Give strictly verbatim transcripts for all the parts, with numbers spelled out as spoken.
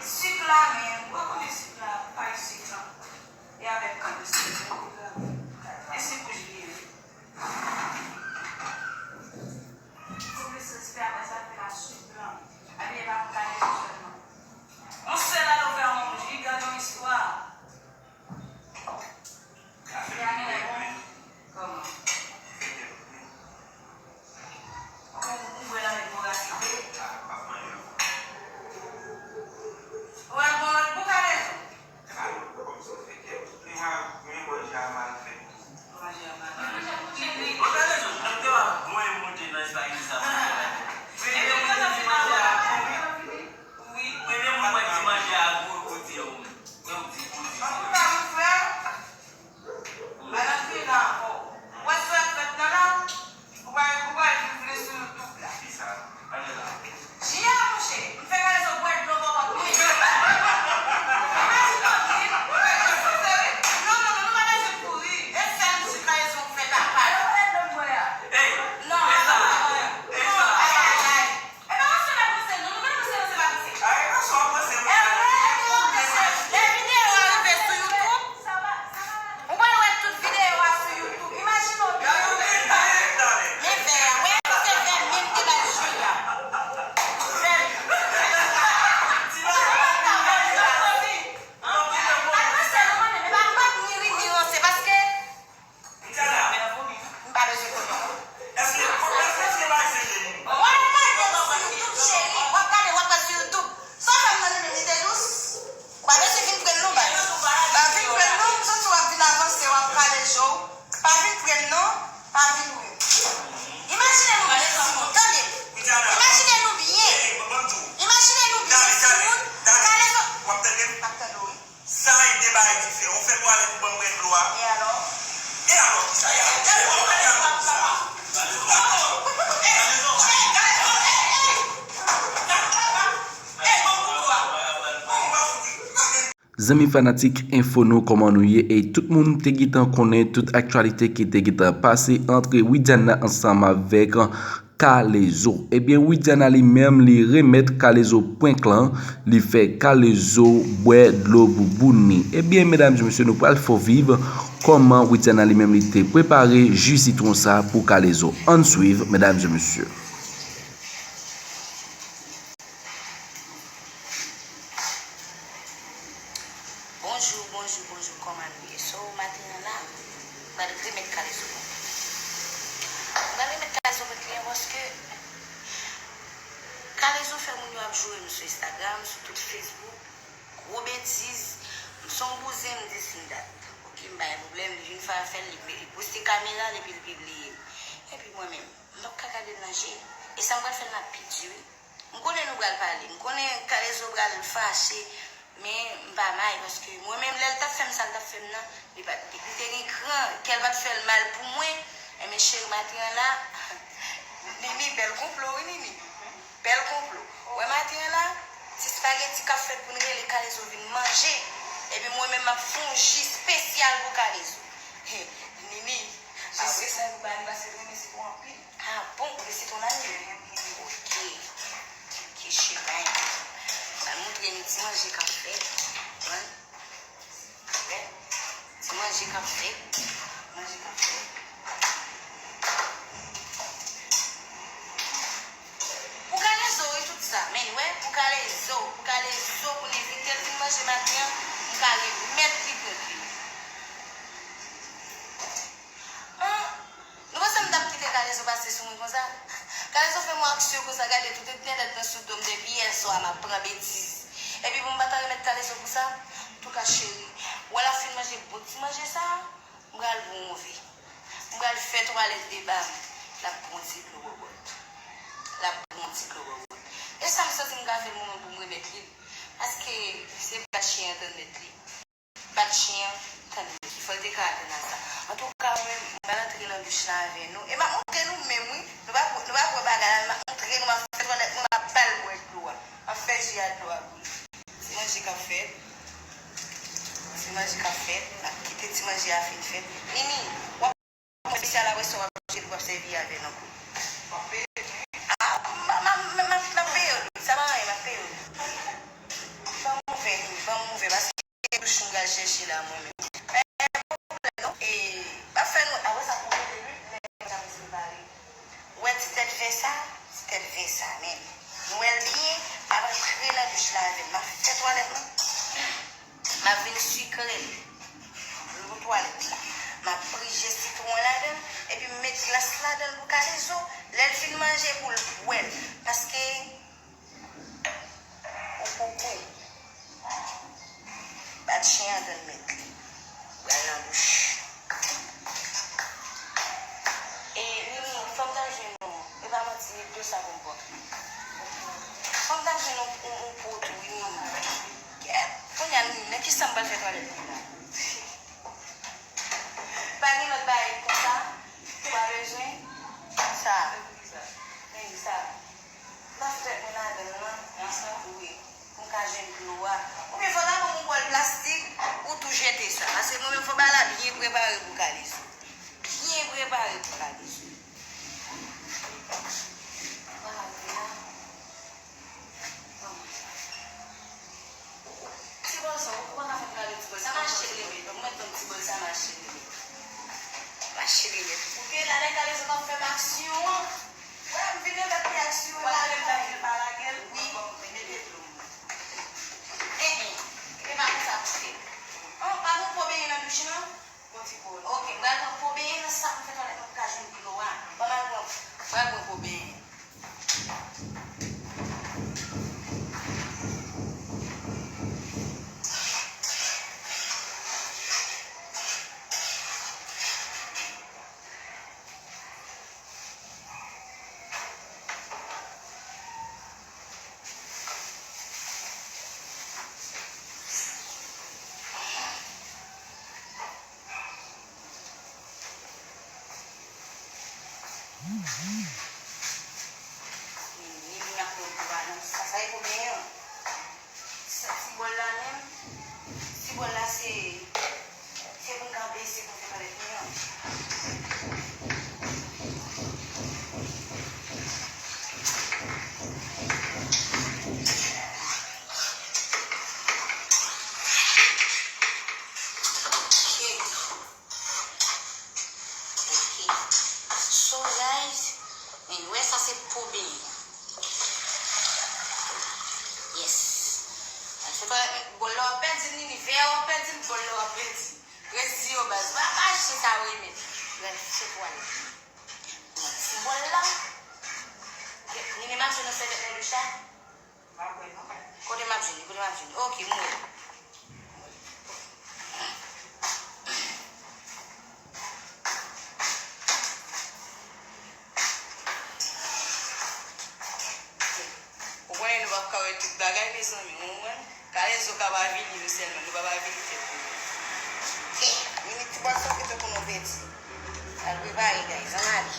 Sik la, men, ou pa konnen sik la, pay sik la. E avèk kann de sik la. E sik wouj li ye. Pou plis respè, apre sa, vin a sik blan. Abye pa pou kale sèlman. On sèl alo fè on bouji, gade yon istwa. Kòman? Ou, ou bwè l avèk vorasite? Ou al pran lòt bouka rezon? Manje a mal fèt. Mwen monte nan Estados Unidos. Wi, mwen menm mwen di manje a gou, ou di ou. Mwen ou di ou di. An tou ka, mon frè, pa rantre nan afè w. Ou wè sa w ap fè nan la? Ou pa, ou pa vin vle sou YouTube la. Ki sa? Pale la. Jia, monchè, m fè Kalezo bwè dlo bò kòt mwen. Imajine w, wi. Ou pa gen soufle, wi. Non, non, non, nou pa bezwen kouri. E sèl ti Kalezo m fè tapaj. Ey, non, ey, sa, ey, sa. Ay, ay, ay. E pa paske w ap panse, non, nou pa panse, non, se pa panse. Ay, e pa sa w ap panse, non. E lè videyo a rive sou YouTube, ou pral wè tout videyo a sou YouTube. Imajine w byen. Men vè a, wè, se vè menm te bay Jia. Vè. Al panse, non, mwen menm, e pa m p ap ni ri ni ranse, paske M pa bezwen konnen non. Mwen lage l sou YouTube, cheri. W ap gade, w ap wè sou YouTube. Sa w fè m nan li menm, li te dous. Ou pa bezwen vin pre m non, baz. Pa vin pre m non, m santi w ap vin avanse, w ap kale je w. Pa vin pre m non, pa vin pre m. Imajine nou byen, timoun, tande m. Imajine nou byen. Imajine nou byen, timoun. Kalezo. W ap tande m? M ap tande w, wi. Sa e de bagay diferan. Ou fè twalèt ou ban m bwè dlo a. E alò? E alò, kisa y a? Gade kòman gade a moun sa. Zanmi fanatik enfo nou, kòman nou ye? E tout moun te gentan konnen tout aktyalite ki te gentan pase ant Widiana ansanm avèk Kalezo. Ebyen, Widiana li menm, li remèt Kalezo prank lan, li fè Kalezo bwè dlo bouboun li. Ebyen, medam e mesye, nou pral fè w viv kòman Widiana li menm, li te prepare ji sitwon sa pou Kalezo. Ann swiv, medam e mesye. Bonjou, bonjou, bonjou, kòman nou ye? So, maten an la, m pral remèt Kalezo prank li. M pral remèt Kalezo prank li an paske Kalezo fè moun yo ap joure m sou Instagram, sou tout Facebook. Gwo betiz. M se yon bouzen, m di s m dat. Oke, m pa gen pwoblèm, li vin fè afè l, li, li poste kamera l epi l pibliye m. Epi mwen menm, m p ap ka gade l nan je. E sa m pral fè l la pi di, wi. M konnen nou pral pale. M konnen Kalezo pral fache, men m pa may, paske mwen menm, lè l t ap fè m sa l t ap fè m nan, li pa t, li te gen kran, kè l pa t fè l mal pou mwen. Enben, cheri, maten an la, Nini, bèl konplo, wi, Nini. Bèl konplo. Wè, maten an la, ti espageti k ap fèt pou n rele Kalezo vin manje. Epi mwen menm, m ap fè yon ji espesyal pou Kalezo. He, Nini, je sais. Apre sa, nou ba li, paske l renmen sitwon anpil. Ah bon, ou te sitwon la menm? Oke. Oke, cheri. Al montre nou ti manje k ap fèt. Wè. Wè. Ti manje k ap fèt. Manje k ap fèt. Pou Kalezo, wi, tout sa. Men, wè, pou Kalezo, pou Kalezo, pou n envite l vin manje maten an, m ka remèt li prank li. An, nou panse m t ap kite Kalezo pase sou mwen konsa? Kalezo fè m yon aksyon konsa, gade tout entènèt nan sou do m depi yè swa m ap pran betiz. Epi pou m pa ta remèt Kalezo pou sa? Antouka cheri, w wè l ap fin manje bon ti manje sa, m pral pran yon vè. M pral fè twalèt deba m. L ap pran yon ti dlo bòbòt. L ap pran yon ti dlo bòbòt. E sa m santi m ka fè l mwen menm pou m remèt li l. Paske se bat chen an tann mèt li. Bat chen an tann mèt li. Fò l te ka atann a sa. Antouka, mwen menm, m pral antre nan douch la avè nou. E m ap montre nou menm, wi. Nou pa, nou pa kwè bagay la, m ap montre nou, m ap fè twalèt mwen, m ap ba l bwè dlo a. M ap fè ji a dlo a pou li. Ti manje k ap fèt. Ti manje k ap fèt. N ap kite ti manje a fin fèt. Nini, w ap pran espesyal apre sa w ap jete, w ap sèvi avè l ankò. W ap peye m, wi. Ah, m, m, m, m, m ap peye w, wi. Sa pa anyen, m ap peye w, wi. al chèche la mwen menm. Pa gen pwoblèm non. E, m ap fè nou, apre sa pou rele wi, lè nou ta prepare. Ou wè ti tèt vè sa? Ti tèt vè sa menm. Nou wè l byen, m ap antre nan douch la avè l. M ap fè twalèt mwen. M ap vin sikre l. Dlo twalèt la. M ap prije sitwon ladan l, epi m met glas ladan l pou Kalezo. Lè l fin manje pou l bwè l. Paske ou poko bat chen an granmèt li. Pral nan douch. E, Nini, fò m ta jwenn ou. E pa manti, de sa pou m pran. Fò m ta jwenn yon, yon, yon po tou, wi, Nini. Kèt, kounye a, Nini, nan ki sa m pral fè twalèt mwen la? Pa gen lòt bagay konsa? Ou pa bezwen? Sa. Nini, sa. M ta fè tèt mwen ladan l lan. Wi. Pou m ka jwenn dlo a. Oubyen fò ta ban m yon bòl plastik, ou tou jete sa. Paske mwen menm fò bagay la byen prepare pou Kalezo. Byen prepare pou Kalezo. Bagay la. Ti bòl sa, ou pa ka fè m gade ti bòl sa, mache l remèt. Ou mèt ban m ti bòl sa, mache l remèt. Mache l remèt. Ou te la, lè Kalezo t ap fè m aksyon an. Wè, m vin remèt li aksyon an. Wè, lè m ta vin pa lage l, wi. Bon, mete dlo m. Eh, eh. E pa konsa pou fè. Oh, pa gon po benyen nan douch lan? Gon ti po. Ok, m pral pran po benyen nan sa pou m fè twalèt mwen pou ka jwenn dlo a. Ban m al pran, m pral pran po benyen. Ni, ni moun ap pran pou a nan sa, sa e pou benyen an. Sa, ti bòl la menm, ti bòl la se, se pou n ka bese pou fè twalèt nou an. Ok. Ok. So, guys, men wè sa se po benyen. Yes. Al fè twalèt, men bòl la w ap pèdi l, Nini, vè a w ap pèdi l, bòl la w ap pèdi l. Resi yo, baz. Pa, pa achte sa w renmen. Resi se twalèt. Ti bòl la. Nini, m ap jwenn yon sèvyèt nan douch la. Kote m ap jwenn li? Kote m ap jwenn li? Ok, m wè. Ou konnen nou p ap ka wè tout bagay, mezanmi, ou konprann? Kalezo ka pa vini nou sèlman, nou pa pa vini fè pwoblèm. Nini, ti bòl sa w kite pou nou pèdi. Al prepare, guys, ann ale.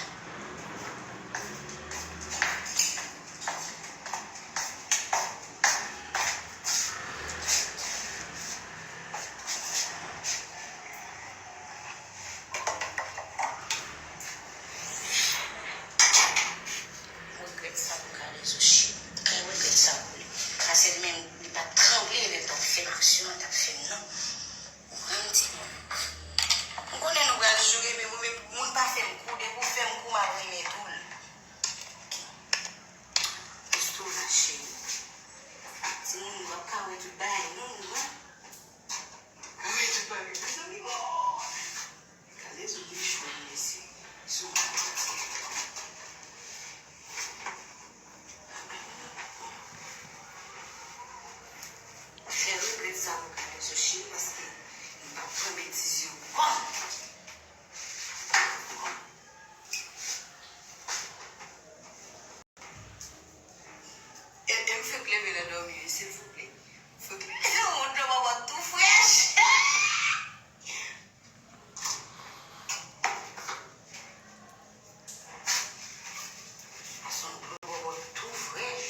Mwen regrèt sa pou Kalezo, shit. Mwen regrèt sa pou li. Paske li menm, li pa t tranble lè l t ap fè m aksyon an, t ap fè m non. Ou konprann, timoun? M konnen nou pral joure, men mwen menm, moun pa fè m kou, depi w fè m kou, m ap renmen tou l. Ok. Restore, cheri. Timoun, nou p ap ka wè tout bagay non, nou, en. Ka wè tout bagay, mezanmi, oh! Kalezo te cho, mesye. Sou. Fè regrèt sa pou Kalezo, cheri, paske li p ap pran betiz yo bon. E, e m fèk leve nan dòmi wi, silvouplè. Fèk leve. Yon dlo bòbòt tou frèch. Yon dlo bòbòt tou frèch.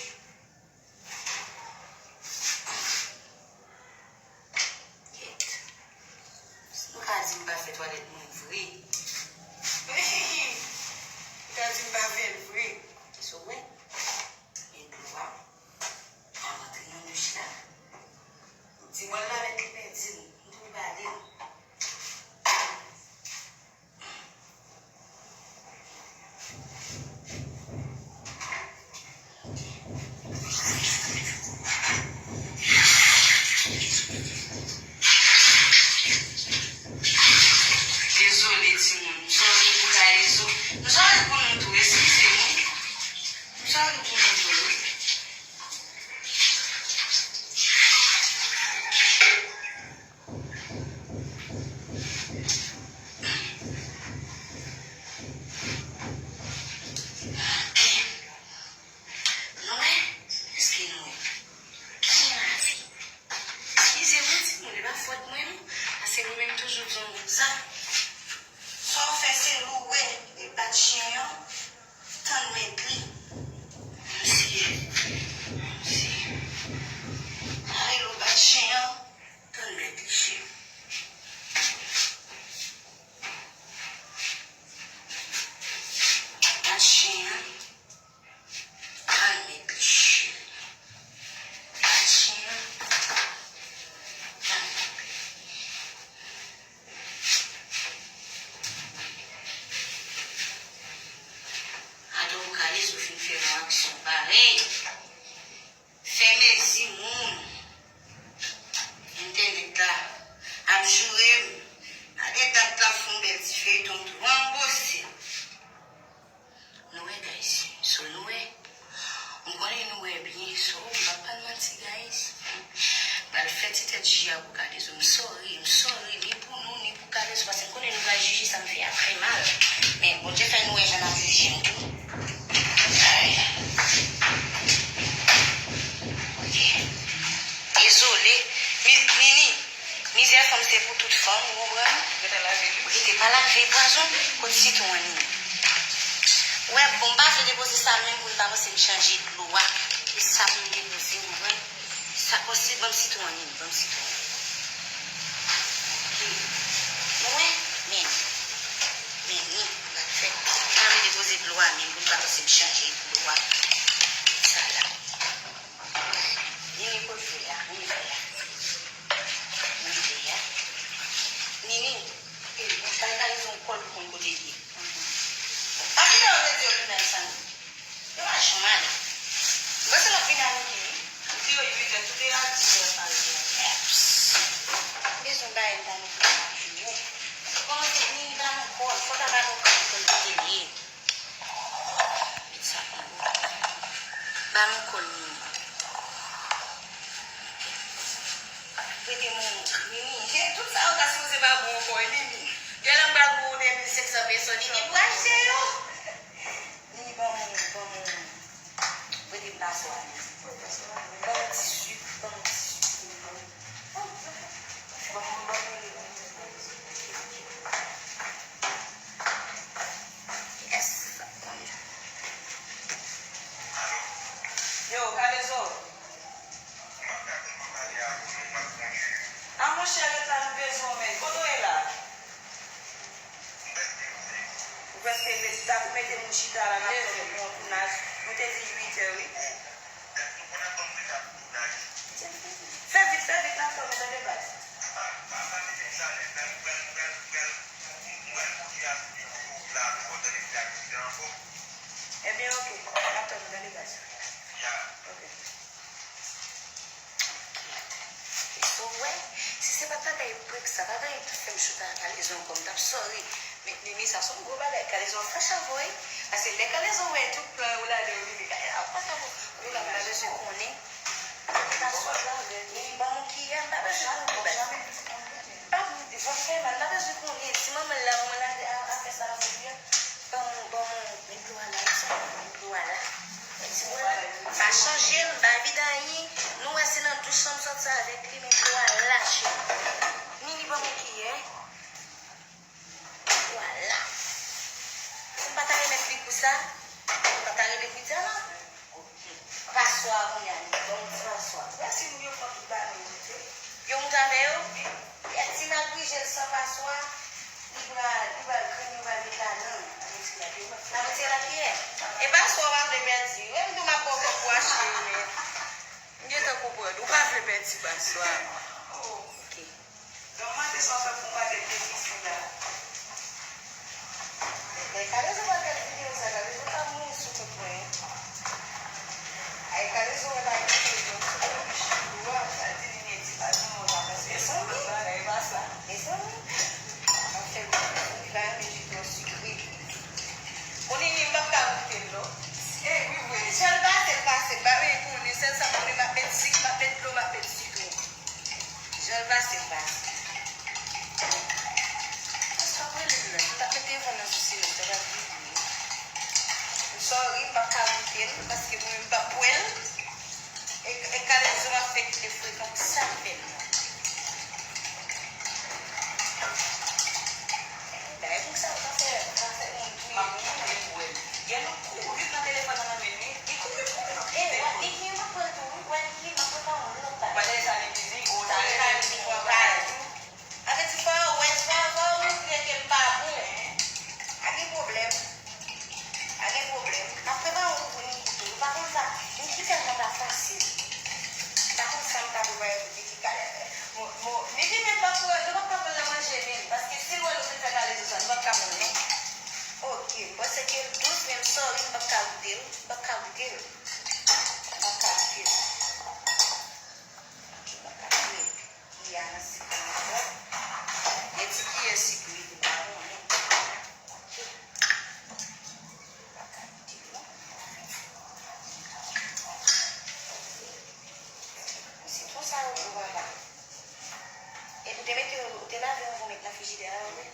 Kèt. Si nou ka di m pa fè twalèt mwen vre. Nou ka di m pa fè l vre. Kisa w wè? E dlo a. Al antre nan douch la. Ti bòl la mèt li pèdi l. M twouve Paske m konnen nou pral jije sa m fè a trè mal. Men Bondye fè nou wè jan n ap jije m tou. Ay. Ok. Dezole. Mi- Nini, mizè fanm se pou tout fanm, ou konprann? Rete pa lave pwazon. Kot sitwon an, Nini? Ou wè, bon, m pa vle depoze sa menm pou n pa panse m chanje dlo a. E sa pou m depoze, ou konprann? Sa, bon, si, ban m sitwon an, Nini, ban m sitwon an. Ok. Nou wè? Men, men, Nini, m pa t fè, m pa vle depoze dlo a menm pou n pa panse m chanje dlo a. Sa la. Nini, kot vè a? Nini, vè a. Nini, vè a. Nini, e, bay Kalezon kò l pou konn kote l ye. Bon, pa kite yo redi yo tounen san li. Yo pa janm ale. Bon, se lòt vin a Niki, wi. Ou di yo uit è, tout e a dis è pare. Eps. M bezwen bay m ta Niki la, wi. Kòman se Nini ba nou kò l? Fò ta ba nou kò l pou l kote l ye. Met sa pi wo. Ba nou kò l, Nini. Prete m yon, Nini. Tout sa yo ta sipoze ba mwen ankò, wi, Nini. Gen lè m pral pou yon de mil senk san peso, Nini pral chè yo. Nini, ban m, ban m, prete m paswa, Nini. Ban m ti swit, ban m ti swit, Nini. Ban m, ban m, ban m. Yes. Yo, Kalezo. A monchè, ret la, nou bezwen w, men. Kote w ye la? Ou prèske ret, ta pou mete moun chita la, n ap fè pou yon tounaj. Nou te di uit è, wi. Fè vit, fè vit, n ap tann ou, tande baz. Ebyen, oke, n ap tann ou, tande baz. Oke. Oke. E so, wè, si se pa t bagay prank sa, pa t anyen ki t ap fè m chita ak Kalezo ankò, m t ap sorry. Men, Nini, sa se yon gwo bagay. Kalezo ap fache avè w, wi. Paske lè Kalezo wè tout plan yo lale, wi, Nini, Kalezo ap fache avè w. Antouka, m pa bezwen konnen. Nini, ban m yon kiyè, m pa bezwen konnen, baz. Pa pou, sa fè mal, m pa bezwen konnen. Si manman l la, manman l a, a, a fè sa l vle a. Ban m, ban m, met dlo a la, wi, sa, met dlo a la. Ti mwen, pa chanje l, m pa vide anyen. Nou wè se nan douch lan m sòti avèk li, met dlo a la, cheri. Nini, ban m yon kiyè. Vwala. Si m pa ta remèt li pou sa, m pa ta rele Vidya non. Paswa a kounye a, li ban m ti paswa. Wè si moun yo pran tout bagay yo, wi. Yo moute avè yo? Wi. Yè ti Mak Rijèl san paswa, li pral, li pral grenn, yo pral met ladan. N ap retire lapyè. N ap retire lapyè. E paswa w pa vle pèdi. Wi, m tou m ap ba w kòb pou achte yo, men. M gentan konprann. Ou pa vle pèdi paswa. Oh. Ok. Donk, mande sa w fè pou yon pakèt de figi la. Men, men Kalezo pa gad videyo sa, Kalezo ka mouri sou kont mwen. Ay, Kalezo wè pa gen rezon, sou kont Michou a, sa di li neti pa gen mò la, paske mezanmi, bagay pa sa. Mezanmi, m ap fè gwo figi, li pa renmen ji twò sikre. Moun Nini, m p ap ka goute l non. E wi vre, jan l pase, l pase, m pa vle konnen, sèl sa m konnen, m ap met sik, m ap met dlo, m ap met sitwon. Jan l pase, l pase. Mas pa rele m non. M t ap met telefòn nan sou silans, sa pa vle di. M sorry, m p ap ka goute l, paske mwen menm m p ap bwè l. E, e Kalezo ap fè kite frekan pou sa l fè l la. Bagay pou sa, sa fè, sa fè moun touye moun. M ap kite m bwè l. Gen nou kouri nan telefòn nan nan men li. Li kouri, kouri, kouri. E, wè, li gen m ap pran tou, wi, wè, li gen m ap pran yon lòt bagay. Ou pa tande sa li di, ou ta rele li pou yon bagay tou. Sa vle di fò yo wè, fò, fò yo montre ke m pa bon. Pa gen pwoblèm. Pa gen pwoblèm. M ap prepare yon kou pou Niki tou. Ou pa konn sa, Niki tèlman pa fasil. M pa konn sa m ta prepare pou Niki. Bon, bon, Niki menm pa pou, nou pa ka pran l nan manje menm. Paske si l wè nou fin fè Kalezo sa, nou p ap ka pran l non. Ok, m panse ke l dous, men m sorry, m p ap ka goute l. M p ap ka goute l. M p ap ka goute l. Ok, m p ap ka goute l. Kiyè a nan sik lan ankò. Gen ti kiyè sik li, li pa konnen. Ok. M p ap ka goute l non. Sitwon sa yo gwo papa. Epi w te mete, w te lave yo anvan w met nan frijidè a, wi.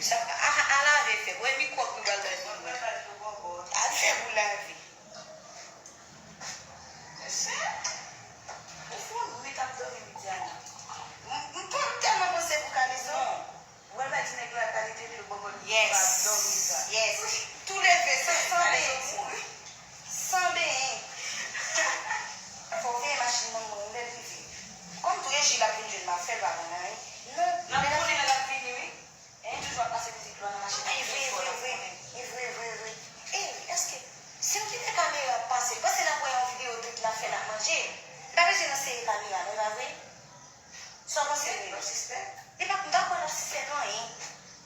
Sa pa a, a lave fè. Wè mikwòb nou pral bay pou nou. Al fè pou lave. Mesye, ou fè yon nwit ap dòmi Widiana. M, m, m tèlman panse pou Kalezo. Ou wè l bay ti nèg la kalite de bòbòt. Yes. Yes. Tou leve, san, san benyen. San benyen. Fò w veye machin nan mwen, lè l rive. Kòm tou e Jil ap vin jwenn m ap fè l pa konn anyen. Non, men l ap konnen lè l ap vini, wi. Li toujou ap pase pitit lwa nan machin nan. E vre, e vre, e vre. E vre, e vre, e vre. E, èske, si nou kite kamera ap pase, panse n ap wè yon videyo tout n ap fè n ap manje? Li pa bezwen nan sere kamera, non, e pa vre? Sa w panse, Rene? Li pa, m pa kwè l ap sispèk anyen.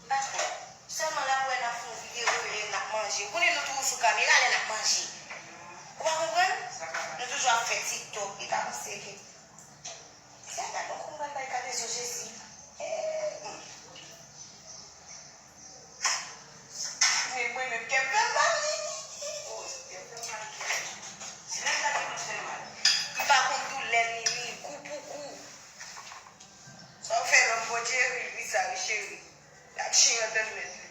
M pa kwè. Sèlman l ap wè n ap fè yon videyo lè n ap manje. Ou konnen nou toujou sou kamera lè n ap manje. Ou pa konprann? Nou toujou ap fè TikTok. Li ka panse ke, se gad yon kou m pral bay Kalezo, Jezi. Eh, hmm. Men mwen menm kè m fè m mal. Oh, kè m fè m mal. Si nèg la te konn fè mal. M pa konn doulè, Mimi, kou pou kou. Sa w fè lòm Bondye ri, wi sa wi cheri. L ap chen antann mèt li.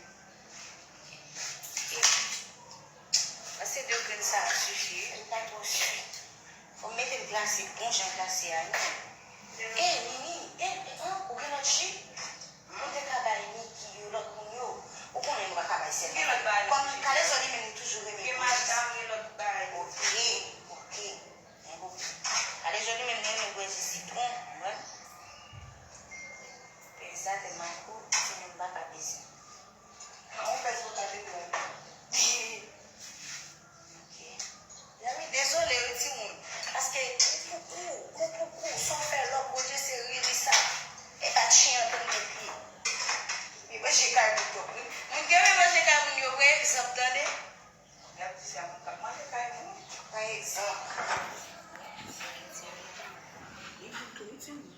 Pase de grenn sa a sifi. Li pa twò swit. Fò m mete l glase bon jan glase a, non. E, Mimi, e, e, an, ou gen lòt ji? Ou te ka bay Niki yo, lòt moun yo. Ou konnen nou pa ka bay sèl. Gen lòt bagay. Kòm Kalezo li menm li toujou renmen bwè ji. Gen madanm, gen lòt bagay. Ok, ok. Gen pwoblèm. Kalezo li menm li renmen bwè ji sitwon, ou konprann? Peyizan tèlman kou, se menm m pa ka peze. An, ou pèse w ka te bwè. Ok. Mezanmi, dezole wi timoun. Paske kou pou kou, kou pou kou, sa w fè lòm, Bondye se ri wi sa. E bat chen an tann mèt li. E manje kay moun twòp wi. Moun ki renmen manje kay moun yo pran egzanp tande. Y ap di se a moun k ap manje kay moun. Pran egzanp. Li bon tou wi timoun.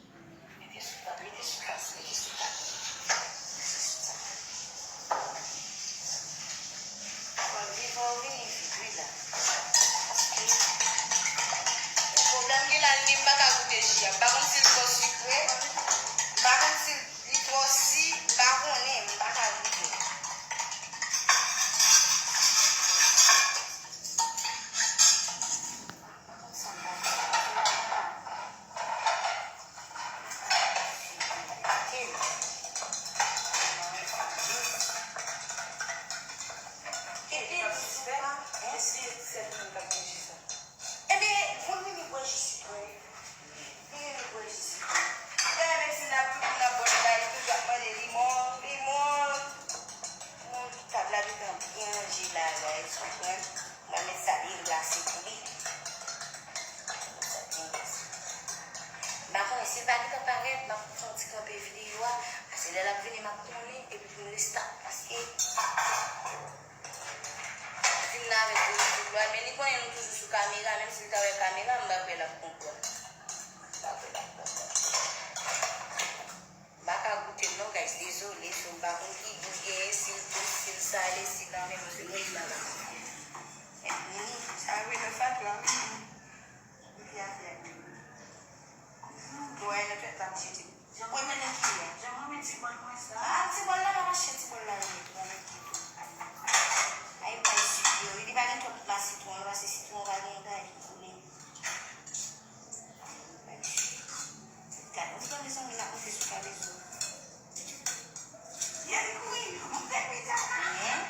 Mete sou tab, mete sou gaz, mete sou tab. Mete sou tab. Fò l vivan ou vini vit wi la. Paske pwoblèm gen la, li di m pa ka goute ji a. M pa konn si l twò sikre, m pa konn si li twò si, m pa konnen, m pa ka goute. Ebyen, moun vini bwè ji sitwon. Vini bwè ji sitwon. Dayè, menm si n ap tout moun ap bwè l la, li toujou ap mande limon, limon. Limon, tab la gentan byen ranje la, guys, konprann? Mwen met sa byen glase pou li. Met sa byen glase. M pa konnen si l pa gentan parèt, m ap fè yon ti kanpe videyo a. Paske lè l ap vini, m ap konnen, epi pou m restart. Paske vin la avèk gwo mizik lwa, men li konnen nou toujou sou kamera, menm si l ta wè kamera, m pa kwè l ap konprann. M pa kwè l ap konprann. M pa ka goute l non, guys, dezole, so m pa konn ki gou l genyen, si l dous, si l sale, si l anmè, paske mwen menm m pa ka goute l. Mwen, sa vre nan sa tou a, wi. Goute afè a. Bon, e nan tèt la, m jete. Jan mwen mennen ki a. Jan mwen met ti bòl mwen sa. Ah, ti bòl la, m ap achte ti bòl la, wi, pou mwen met li tou. Ay, bay sik yo, wi, li pa gen twòp la sitwon, paske sitwon pa gen bagay ki koule. Gade, ou tande zanmi l ap monte sou Kalezo. Ye, li kouri, monte pita. Mhm.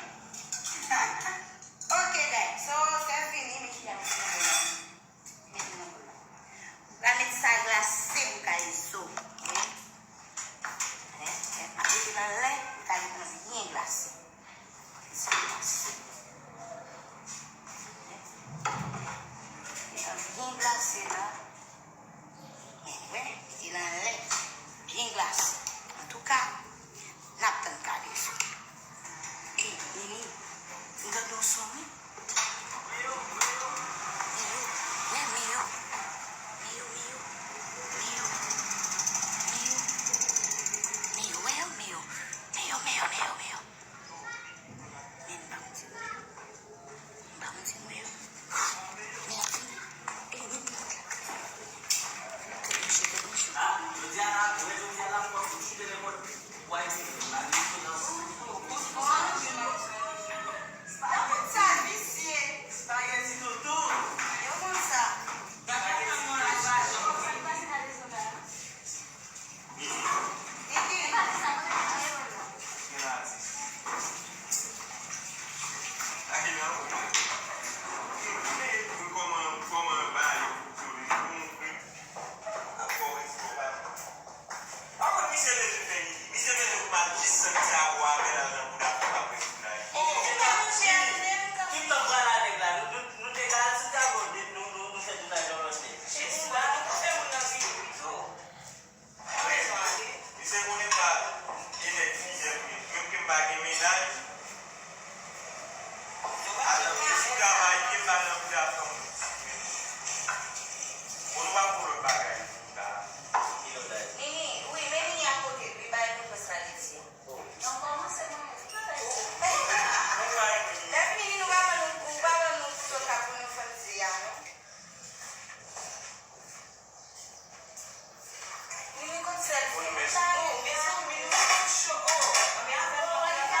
Ok, guys, so, se fini, men ki a mete nan bòl la. Mete nan bòl la. Ou pral met sa glase pou Kalezo. Ok? Ap mete l anlè, pou Kalezo byen glase. Byen glase la. Mwen, mete l anlè. Byen glase. Antouka, n ap tann Kalezo. Ey, Nini, m tande yon son, wi. Miyo, wè Miyo. Miyo, Miyo. Miyo. Miyo. Miyo, wè yo, Miyo. Miyo, Miyo, Miyo, Miyo. Men m pa konn si mwen yo. M pa konn si mwen yo. Men l ap vini. E li menm ki kote la. Tèt mouche, tèt mouche. Ah, jodi a la, wè jodi a la, m pral fout choute nenpòt. Why? M pa gen esperans. Pa gen mennaj. Atò, se sou travay li ye, m pa nan bouda fanm. Bon, nou pa pou lòt bagay. Nini, wi, men Nini ap kote, li bay repons la, li di. Nan kòmanse mwen menm, ki bagay sa? Lè fini, nou pa ban nou, ou pa ban nou pito ka pou nou fann di a, non? Nini kot sèl fi? Oh, mezanmi, nou pa konn cho. Oh, men avè m,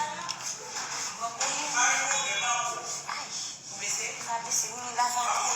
Ay, sa pisi, wi, la fati.